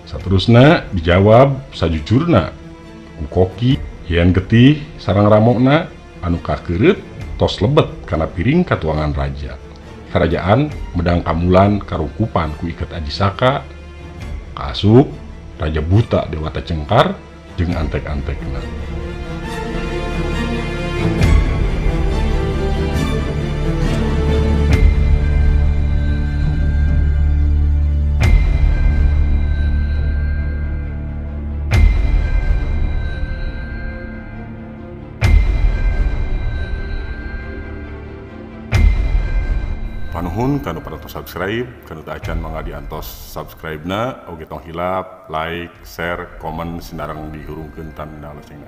Saterusna dijawab sajujurna ku koki yen getih sarang ramokna anu kakeureut tos lebet kana piring katuangan raja. Kerajaan Medang Kamulan karungkupan ku iket Aji Saka, kaasup Raja Buta Dewata Cengkar jeung antek-antekna. Panuhun kanu parantos subscribe, kanu teu acan mangga diantos subscribe-na, oge tong hilap, like, share, komen sinareng dihurungkeun tanda loncengna.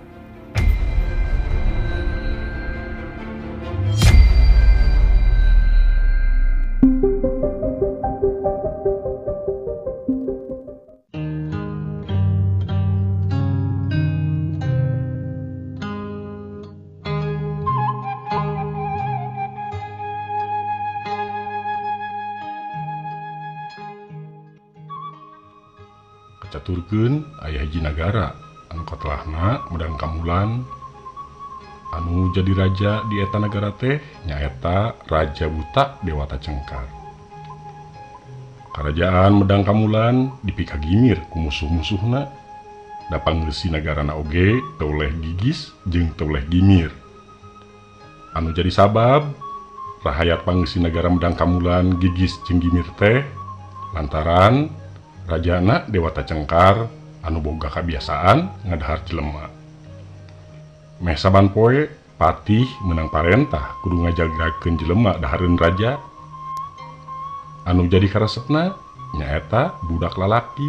Kacaturkeun aya hiji nagara anu katelahna Medang Kamulan anu jadi raja di eta nagara teh nyaeta Raja Buta Dewata Cengkar. Karajaan Medang Kamulan dipikagimir ku musuh-musuhna, da pangresi nagarana oge teu leh gigis jeung teu leh gimir. Anu jadi sabab rahayat pangresi nagara Medang Kamulan gigis jeung gimir teh lantaran Rajana Dewata Cengkar anu boga kabiasaan ngadahar jelema. Meh saban poe patih menang parentah kudu ngajagrakeun jelema dahareun raja. Anu jadi karesepna nyaeta budak lalaki.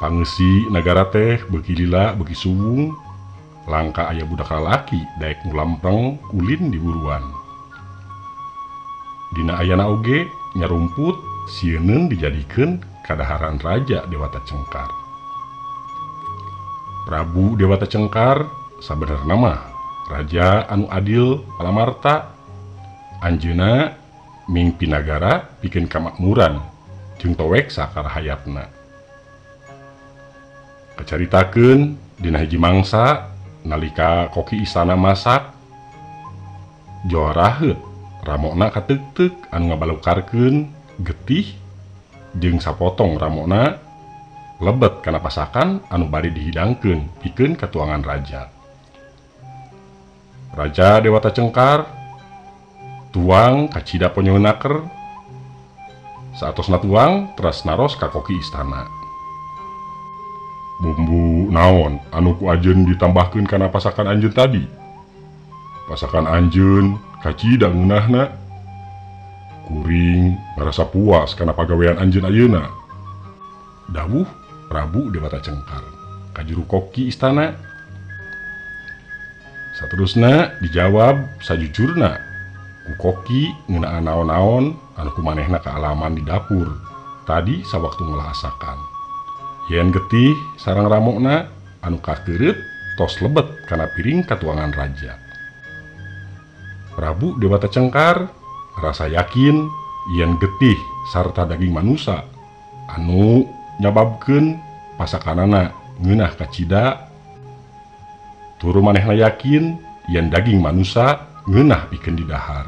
Pangeusi nagara teh beuki lila beuki suwung, langka aya budak lalaki daek ngulampreng ulin di buruan. Dina ayana oge nyarumput sieuneun dijadikeun kadaharan Raja Dewata Cengkar. Prabu Dewata Cengkar sabenerna mah raja anu adil palamarta. Anjeunna mingpi nagara pikeun kamakmuran jeung towek sakarahayatna. Kacaritakeun dina hiji mangsa nalika koki istana masak, joraheut ramokna kateukteuk anu ngabalukarkeun getih jeung sapotong ramokna lebet kana pasakan anu bade dihidangkeun pikeun katuangan raja. Raja Dewata Cengkar tuang kacida ponyeunaker, saatosna tuang teras naros ka koki istana. Bumbu naon anu ku anjeun ditambahkeun kana pasakan anjeun tadi? Pasakan anjeun kacida ngeunahna. Kuring ngarasa puas kana pagawean anjeun ayeuna. Dawuh Prabu Dewata Cengkar ka juru koki istana. Saterusna dijawab sajujurna ku koki ngeunaan naon-naon anu kumanehna kaalaman di dapur tadi sawaktu ngolah asakan. Yen getih sarang ramokna anu kakeureut tos lebet kana piring katuangan raja. Prabu Dewata Cengkar rasa yakin yen getih sarta daging manusa anu nyababkeun pasakanana ngeunah kacida. Turu manehna yakin yen daging manusa ngeunah pikeun didahar.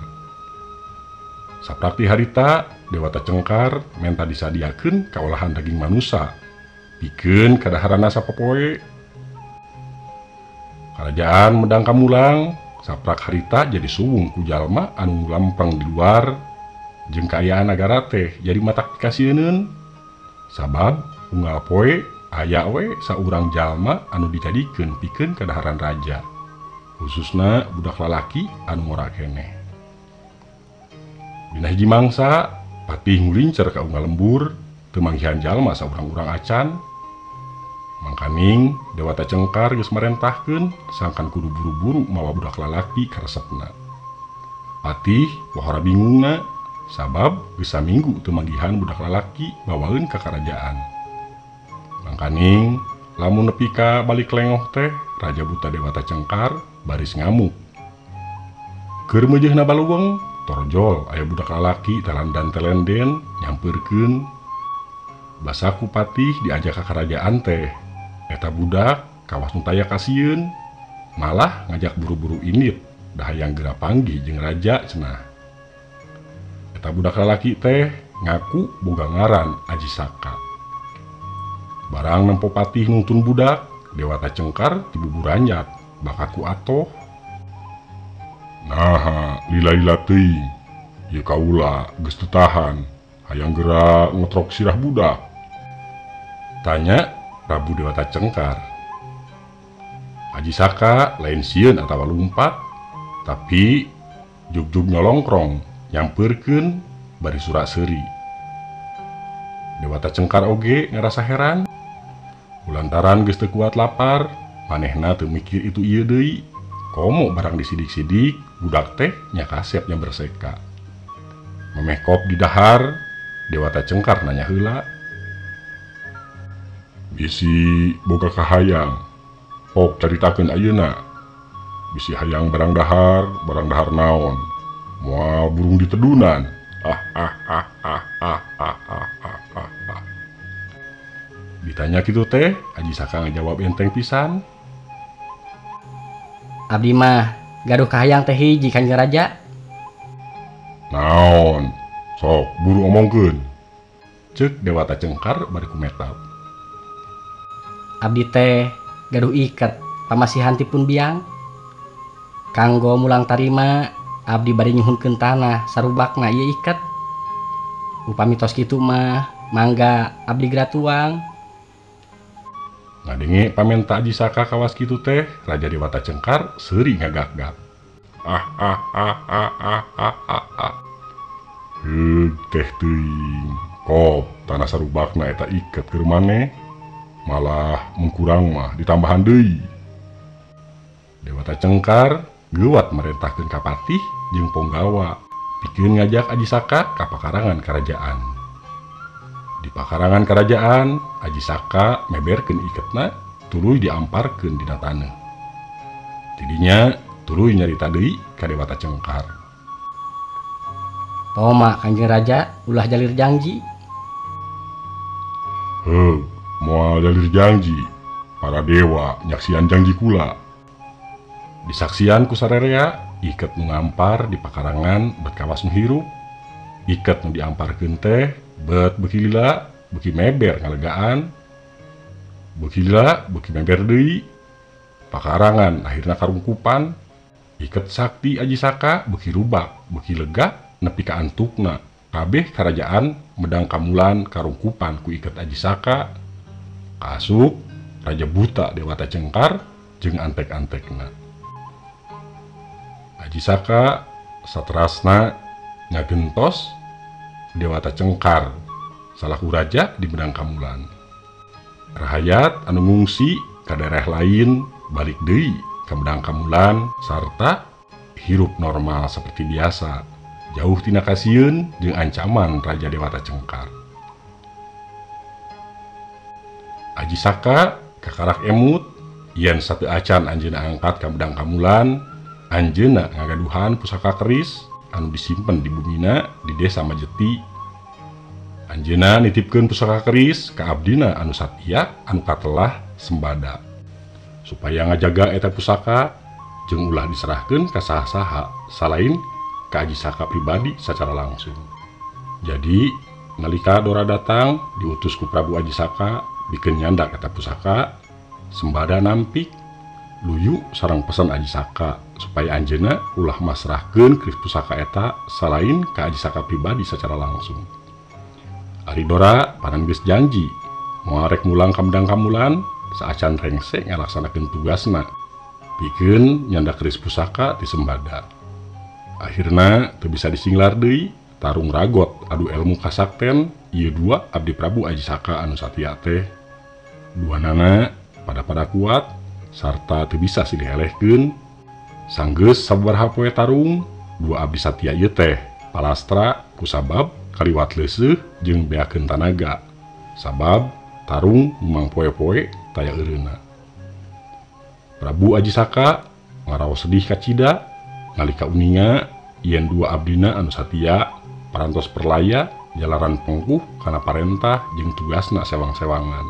Saprakti harita Dewata Cengkar menta disadiakeun kaolahan daging manusa pikeun kadaharana sapopoe. Karajaan Medang Kamulang saprak harita jadi suwung ku jalma anu ngulampreng di luar jeung kaayaan nagara teh jadi matak pikasieuneun. Sabab unggal poe aya we saurang jalma anu dijadikeun pikeun kadaharan raja, khususna budak lalaki anu ngora keneh. Dina hiji mangsa patih ngulincer ka unggal lembur teu manggihan jalma saurang-urang acan. Mangkaning Dewata Cengkar geus marentahkeun sangkan kudu buru-buru mawa budak lalaki karesepna. Patih pohara bingungna sabab geus saminggu teu manggihan budak lalaki bawaeun ka karajaan. Mangkaning lamun nepi ka balik lengoh teh Raja Buta Dewata Cengkar baris ngamuk. Keur meujeuhna baluweung torjol aya budak lalaki talandan telenden nyampeurkeun. Basa ku patih diajak ka karajaan teh. Eta budak kawas nu taya kasieun, malah ngajak buru-buru indit da hayang geura panggih jeung raja cenah. Eta budak lalaki teh ngaku boga ngaran Aji Saka. Barang nempo patih nungtun budak, Dewata Cengkar tibuburanjat bakaku atoh. Naha lila-lila teuing, ieu kaula geus teu tahan, hayang geura ngotrok sirah budak. Tanya Prabu Dewata Cengkar. Aji Saka lain sieun atawa lumpat, tapi jugjug nyolongkrong nyampeurkeun bari surak seuri. Dewata Cengkar oge ngarasa heran. Kulantaran geus teu kuat lapar, manehna teu mikir itu ieu deui. Komo barang disidik-sidik, budak teh nya kasep nya berseka. Memeh kop di dahar, Dewata Cengkar nanya heula. Bisi boga kahayang, pok caritakeun ayeuna. Bisi hayang barang dahar naon? Moal burung ditedunan. Ah ah ah ah ah ah ah ah ah ah. Ditanya kitu teh, Aji Saka ngajawab enteng pisan. Abdi mah gaduh kahayang teh hiji Kanjeng Raja. Naon? Sok buru omongkeun. Ceuk Dewata Cengkar bari kumetap. Abdi teh gaduh iket pamasihan ti pun biang. Kanggo mulang tarima abdi bari nyuhunkeun tanah sarubakna ieu iket. Upami tos kitu mah mangga abdi geura tuang. Ngadenge pamenta Aji Saka kawas kitu teh, Raja Dewata Cengkar seuri ngagak-gak. Ah ah ah ah ah ah ah ah. Heug teh teuing, kop tanah sarubakna eta iket keur maneh. Malah mun kurang mah ditambahan deui. Dewata Cengkar geuwat marentahkeun ka patih jeung ponggawa pikeun ngajak Aji Saka ka pakarangan karajaan. Di pakarangan karajaan, Aji Saka meberkeun iketna tuluy diamparkeun dina taneuh. Tidinya tuluy nyarita deui ka Dewata Cengkar. Toma Kanjeng Raja ulah jalir janji. Heuh, moal jalir janji. Para dewa nyaksian janji kula. Disaksian ku sarerea, iket nu ngampar di pakarangan bet kawas nu hirup. Iket nu diamparkeun teh bet beuki lila beuki meber ngalegaan. Beuki lila beuki meber deui. Pakarangan akhirna karungkupan. Iket sakti Aji Saka beuki rubak, beuki lega nepi ka antukna. Kabeh karajaan Medang Kamulan karungkupan ku iket Aji Saka. Kaasup Raja Buta Dewata Cengkar jeung antek-antekna. Aji Saka saterasna ngagentos Dewata Cengkar salaku raja di Medang Kamulan. Rahayat anu ngungsi ka daerah lain balik deui ka Medang Kamulan sarta hirup normal seperti biasa, jauh tina kasieun jeung ancaman Raja Dewata Cengkar. Aji Saka kakarak emut yen sateu acan anjeunna angkat ka Medang Kamulan, anjeunna ngagaduhan pusaka keris anu disimpen di bumina di desa Majeti. Anjeunna nitipkeun pusaka keris ka abdina anu satia anu katelah Sembada supaya ngajaga eta pusaka jeung ulah diserahkeun ka saha-saha salain ka Aji Saka pribadi secara langsung. Jadi nalika Dora datang diutus ku Prabu Aji Saka bikeun nyandak eta pusaka, Sembada nampik luyu sareng pesan Aji Saka supaya anjeunna ulah masrahkeun keris pusaka eta salain ka Aji Saka pribadi secara langsung. Ari Dora panan geus janji moal rek mulang ka Medang Kamulan saacan rengse ngalaksanakeun tugasna pikeun nyandak keris pusaka ti Sembada. Akhirna teu bisa disinglar deui, tarung ragot adu elmu kasakten ieu dua abdi Prabu Aji Saka anu satia teh. Duanana pada-pada kuat sarta teu bisa silih elehkeun. Sanggeus sababaraha poe tarung, dua abdi satia ieu teh palastra kusabab kaliwat leuseuh jeung beakeun tanaga. Sabab tarung memang poe-poe taya eureuna. Prabu Aji Saka ngaraos sedih kacida nalika uninga yen dua abdina anu satia parantos perlaya jalaran pengkuh kana parentah jeung tugasna sewang-sewangan.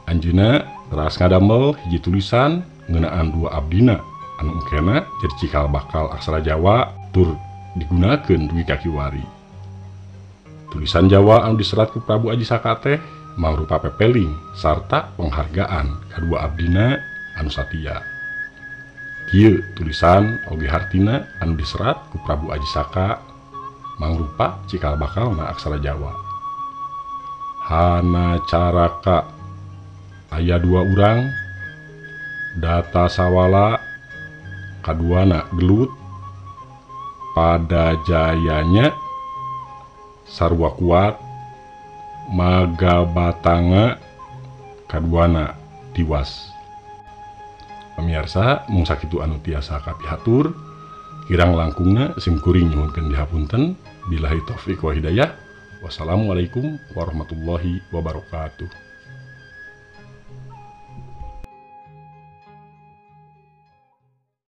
Anjeunna teras ngadamel hiji tulisan ngeunaan dua abdina anu engkena jadi cikal bakal aksara Jawa tur digunakeun dugi ka kiwari. Tulisan Jawa anu diserat ku Prabu Aji Saka teh mangrupa pepeling sarta penghargaan kadua abdina anu satia. Kieu tulisan oge hartina anu diserat ku Prabu Aji Saka mangrupa cikal bakalna aksara Jawa. Hana caraka aya dua urang, data sawala kaduana gelut, pada jayanya sarua kuat, magabatanga kaduana tiwas. Pamiarsa mung sakitu anu tiasa kapihatur, kirang langkungna sim kuring nyuhunkeun dihapunten. Billahi taufik wa hidayah. Wassalamualaikum warahmatullahi wabarakatuh.